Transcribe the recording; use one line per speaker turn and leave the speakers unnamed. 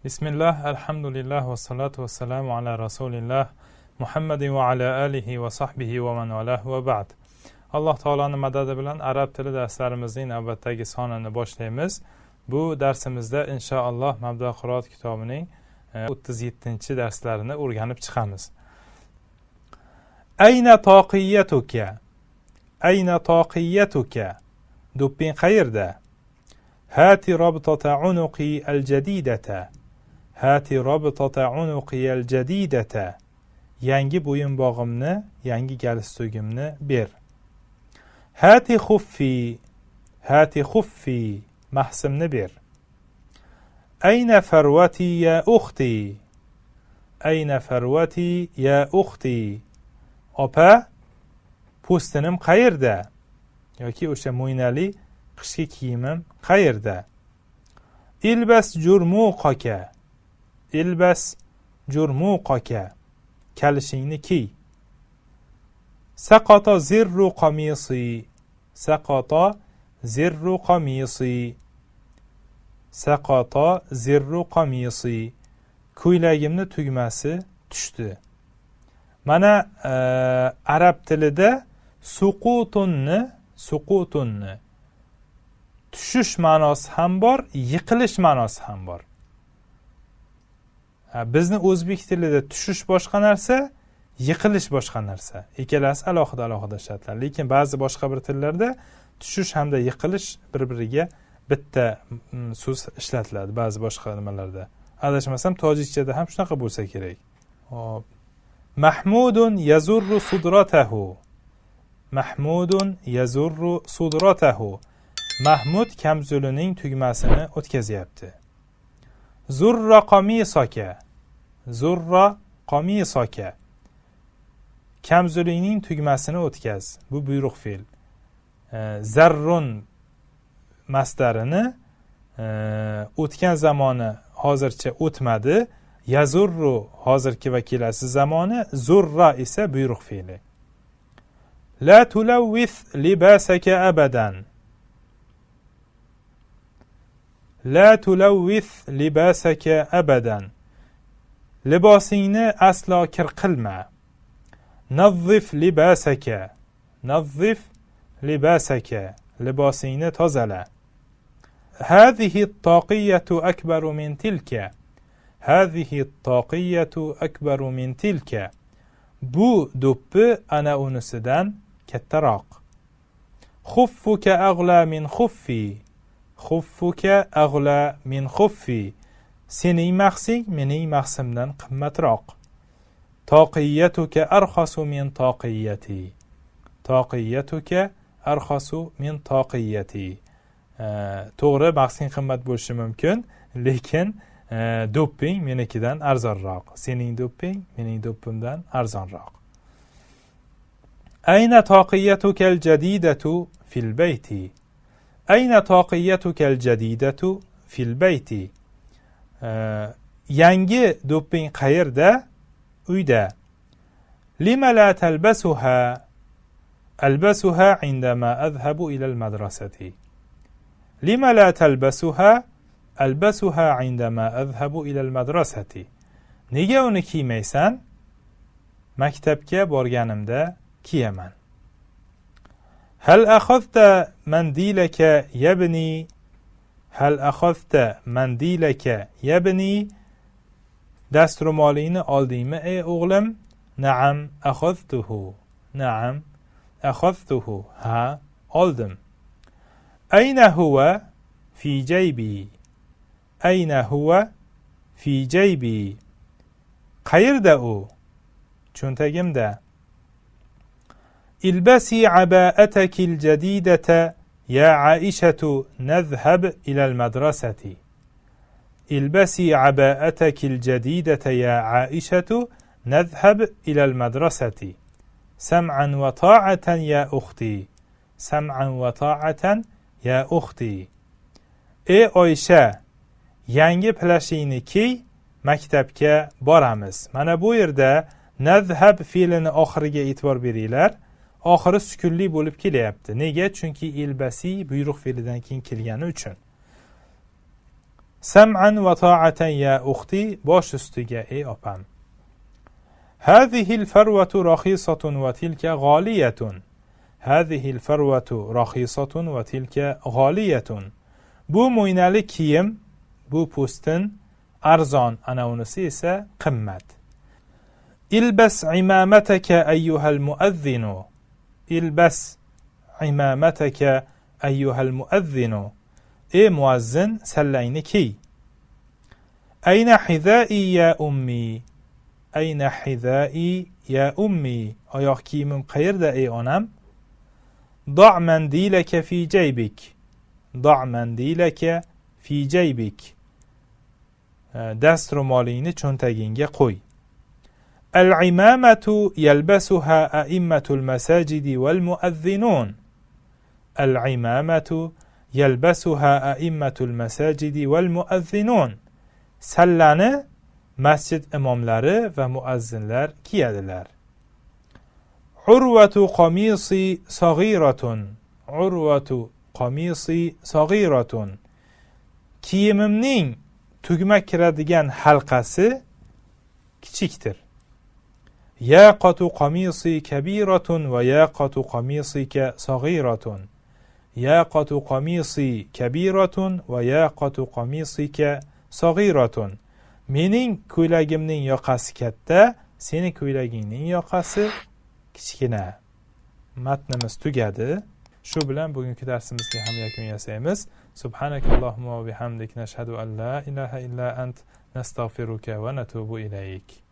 Bismillah, alhamdulillah, vassalotu vassalamu ala rasulillah Muhammadin va ala alihi va sahbihi va man valah va ba'd. Alloh taoloni madadi bilan arab tili darslarimizning navbatdagi sonini boshlaymiz. Bu darsimizda inshaalloh Mabda qiroat kitobining 37-darslarini o'rganib chiqamiz. Ayna toqiyatuka? Ayna toqiyatuka? Do'pping qayerda? Hati rabtata unuqi al-jadidata. Hati rabtata unuqi al-jadidata. Yangi bo'yinbog'imni, yangi galstukimni ber. Hati xuffi, hati xuffi, mahsimni ber. Ayna farwati ya uxti? Ayna farwati ya uxti? Opa, po'stinim qayerda? Yoki o'sha mo'ynali qishki kiyimim qayerda? Ilbas jurmuqaka. Ilbas jurmuqaka. Kalishingni kiy. Saqata zirru qamisi. Saqata zirru qamisi. Saqata zirru qamisi. Ko'ylagimni tugmasi tushdi. Mana arab tilida suqutunni tushish ma'nosi ham bor, yiqilish ma'nosi ham bor. Bizni o'zbek tilida tushish boshqa narsa, yiqilish boshqa narsa. Ikkalasi alohida-alohida ishlatiladi. Lekin ba'zi boshqa bir tillarda tushish hamda yiqilish bir-biriga bitta so'z ishlatiladi ba'zi boshqa nimalarda. Adashmasam tojikchada ham shunaqa bo'lsa kerak. Xo'p. Mahmudun yazurru sudratahu. Mahmudun yazurru sudratahu. Mahmud kamzulining tugmasini o'tkazyapti. Zurra qamisaka. Zurra qamisaka. Kamzulining tugmasini o'tkaz. Bu buyruq fe'l. Zarrun masdarini o'tgan zamoni hozircha o'tmadi. Yazurru hozirgi va kelasi zamoni, zurra esa buyruq fe'li. La tulawwith libasaka abadan. La tulawwith libasaka abadan. Libosingni aslo kir qilma. Nazzif libasaka. Nazzif libasaka. Libosingni tozala. Hadhihi at-taqiyatu akbaru min tilka. Hadhihi at-taqiyatu akbaru min tilka. Bu do'ppi ana unisidan kattaroq. Xuffuka aghla min xuffi. Xuffuka aghla min xuffi. Sening mahsing mening mahsimdan qimmatroq. Toqiyatuka arxasu min toqiyati. Toqiyatuka arxasu min toqiyati. To'g'ri, mahsing qimmat bo'lishi mumkin, lekin do'pping menikidan arzonroq. Sening do'pping mening do'ppimdan arzonroq. Ayna toqiyatuka al-jadidatu fil bayti. Ayna toqiyatuka al-jadidatu fil bayti. Yangi do'pping qayerda? Uyda. Lima la talbasuha? Albasuha indama azhabu ila al-madrasati. Lima la talbasuha? Albasuha indama azhabu ila al-madrasati. Nega uni kiymaysan? Maktabga borganimda kiyaman. Hal akhadhta mandilaka yabni? Hal akhadhta mandilaka yabni? Dastro'molingni oldingmi ey o'g'lim? Na'am akhadhtuhu. Na'am akhadhtuhu. Ha, oldim. Ayna huwa? Fi jaybi. Ayna huwa? Fi jaybi. Qayerda u? Cho'ntagimda. Ilbasi aba'ataki al-jadidata ya Aishatu nadhhab ila al-madrasati. Ilbasi aba'ataki al-jadidata ya Aishatu nadhhab ila al-madrasati. Sam'an wa ta'atan ya ukhti. Sam'an wa ta'atan ya ukhti. Ey Oysha, yangi plashingni kiy, maktabga boramiz. Mana bu yerda nadhhab fe'lini oxiriga e'tibor beringlar. Oxiri sukunli bo'lib kelyapti. Nega? Chunki ilbasi buyruq fe'lidan keyin kelgani uchun. Sam'an va ta'atan ya uxti, bosh ustiga ey opam. Hazihi'l farvatu rahisatun va tilka g'oliyatun. Hazihi'l farvatu rahisatun va tilka g'oliyatun. Bu mo'ynali kiyim, bu po'stin arzon, ana unisi esa qimmat. Ilbas imamataka ayyuhal muazzinu. Ilbas imamataka ayyuhal muazzinu. Ey muazzin, sallangni kiy. Ayna hizai ya ummi. Ayna hizai ya ummi. Oyoq kiyimim qayerda ey onam? Da' mandilaka fi jaybik. Da' mandilaka fi jaybik. Dast ro'molingni cho'ntagingga qo'y. Al-imamatu yalbasuha a'immatul masajidi wal muazzinun. Al-imamatu yalbasuha a'immatul masajidi wal muazzinun. Sallani masjid imomlari va muazzinlar kiyadilar. Urvatu qamisi sag'iratun. Urvatu qamisi sag'iratun. Kiyimimning tugma kiradigan halqasi kichikdir. Yaqatu qamisi kabiratun va yaqatu qamisika sag'iratun. Yaqatu qamisi kabiratun va yaqatu qamisika sag'iratun. Mening ko'ylagimning yoqasi katta, seni ko'ylagingning yoqasi kichkina. Matnimiz tugadi. Shu bilan bugungi darsimizga ham yakun yasaymiz. Subhanakallohumma va bihamdik nashhadu an la ilaha illa ant nastag'firuka va natubu ilayk.